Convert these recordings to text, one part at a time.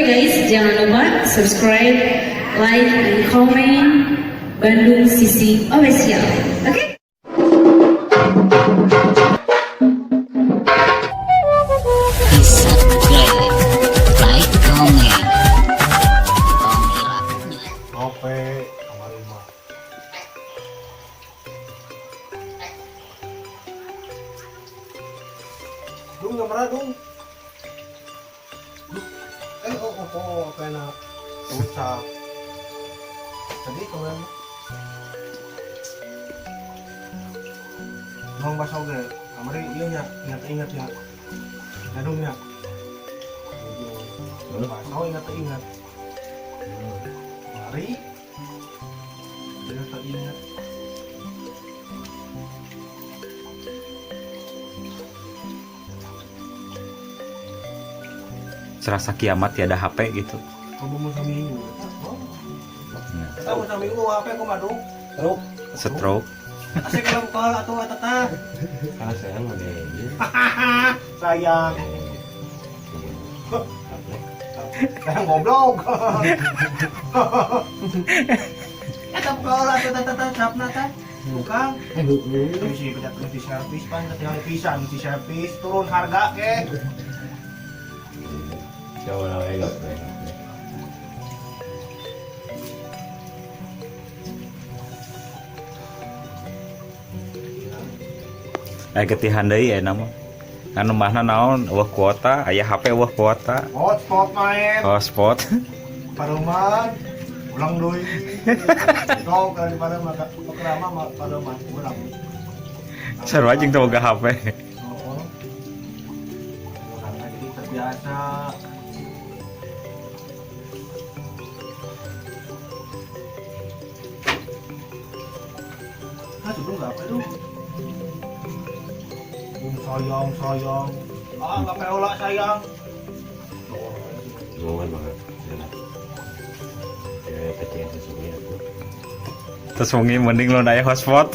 guys, jangan lupa subscribe, like, and comment Bandung Sisi Official. Oke? Di subscribe, like, comment. Tong hilap. Ngope kamari mah. Dung gambar dung. Eh, oh, kena rusak. Tadi kemarin Bang baso ge, kamari iya nya, ingat-ingat ya. Gadung nya. Baso ingat-ingat. Mari. Ingat ingat. Serasa kiamat tiada HP gitu. Kamu mau seminggu. Oh. Nah, Tahu seminggu HP aku madu. Terus stroke. Asik kalau kal atau eta tah. Ah, sayang udah. Sayang. Sayang goblok. Eta kal atau eta tah capna tah. Tukang. Terus sih kita terus di servis pan tinggal pisan di servis turun harga ke. Coba lah, ayo, ayo. Aya getihan deui aya mah. Anu mahna naon euweuh kuota, aya HP euweuh kuota. Hotspot main. Hotspot. Paruman ulang deui. Sok kali pada maka kerama paruman ulang. Sarua jeung teu boga HP. Oh. Karena jadi terbiasa. Ah, sebelum nggak apa itu? Sayang, sayang. Ah, nggak peola sayang. Ngomongan banget. Ya, kecil sesuai aku. Terus wengi mending lo aya hotspot.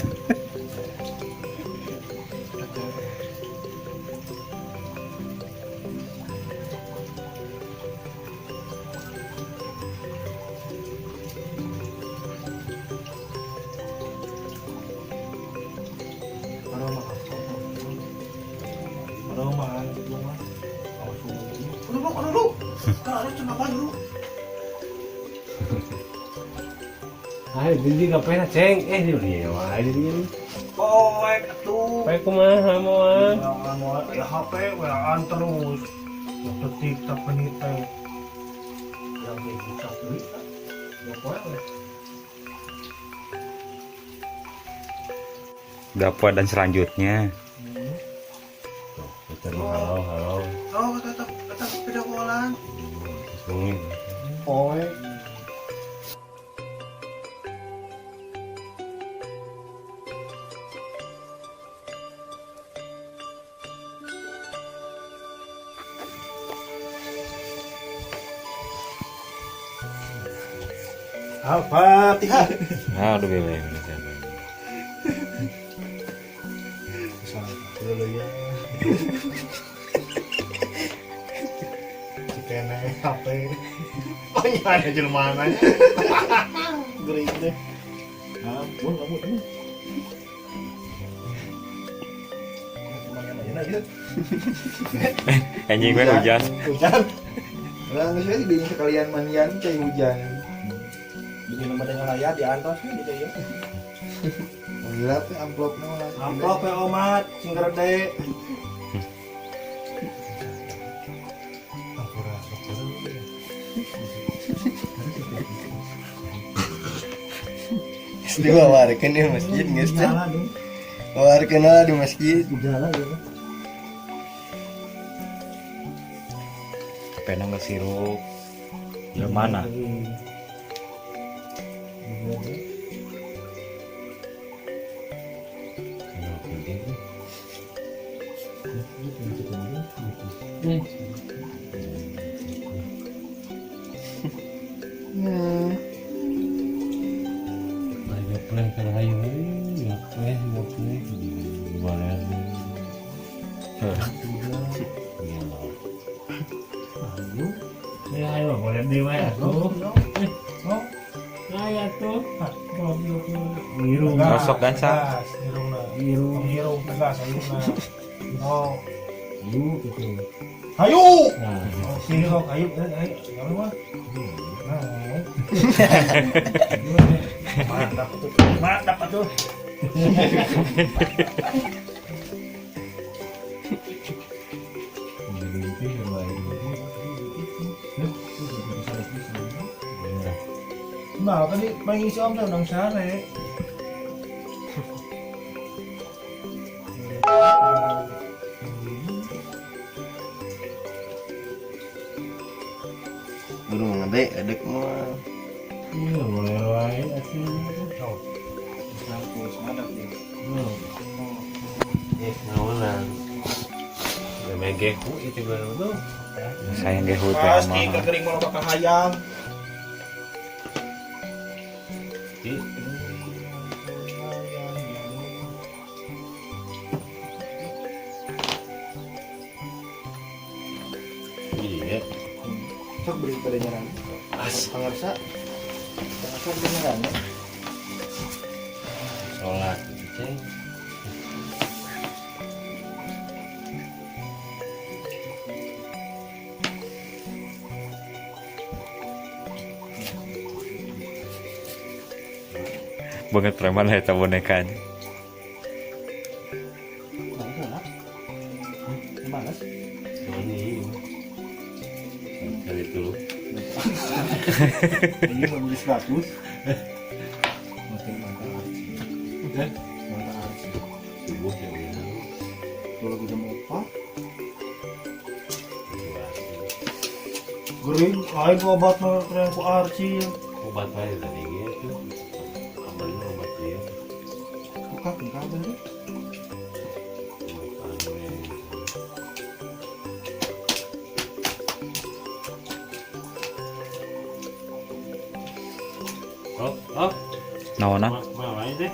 Paroma. Paroma gitu mah. Awas aduh, aduh, aduh. Kan harus cuma dulu. Ayo, jadi ngapain ceng? Eh, ini dia, wah, ini dia. Poek atuh. Kayak kumaha moal? Weaan ya HP, weaan terus. Detik tak menit teh. Yang bisa duit ya poek we. Dapat dan selanjutnya. Tuh, kita halo, halo. Oh, tetap tetap beda kolan. Sungi. Poek. Al-Fatihah. Nah, udah bebe. Dulu ya. Cikene HP. Oh iya ada jelema nanya. Gering deh. Ampun kamu tuh. Anjing gue hujan. Hujan. Lah geus we dibikin sekalian mandian cai hujan. Bikin nomor dengan layar di antos gitu ya. Gila teh amplopna mah. Amplop ya omat, sing gede. Ampura, ampura. Diwawarkeun di masjid geus teh. Jalan dong. Wawarkeun lah di masjid. Jalan ya. HP-na nggak sirup. Ya mana? Gapleh kan hayu, gapleh, gapleh. Gimana? Iya. Ya. Ayo boleh deui wae atuh. Oh, Aya tuh. Ngirum. Sosok gansa. Tegas, ngirungna. Ngirum. Ngirung tegas ayuna. Oh, Ayo gitu. hayu. Nah, Oh, sini kok hayu, eh, ayo. Kamu mah. Nah, eh. Mantap tuh. Mantap tuh. Nah, tadi pengen si Om tuh undang sare. Burung ngede, edek mah. Iya, boleh wae atuh. Oh. Terus mana dia? Eh, naonan. Memang gehu itu baru tuh. Sayang gehu teh Pasti mah. kekering mau bakal hayang. Di iya. Sok beri pada nyerang. As Pangarsa. Pangarsa beri nyerang. sholat gitu, ceng. Banget preman eta bonekanya. Balas lah. Balas. Ini. Kali dulu. Ini mau beli 100. Mati mata arci. Eh? Mata arci. Subuh ya udah. Kalau lagi jam 4. Gering, lain obat mah keren ku Arci. Obat wae tadi gitu. Ambil obat dia. Buka kabar deh. Obat anu. Oh, oh, Naonan? mau aja deh.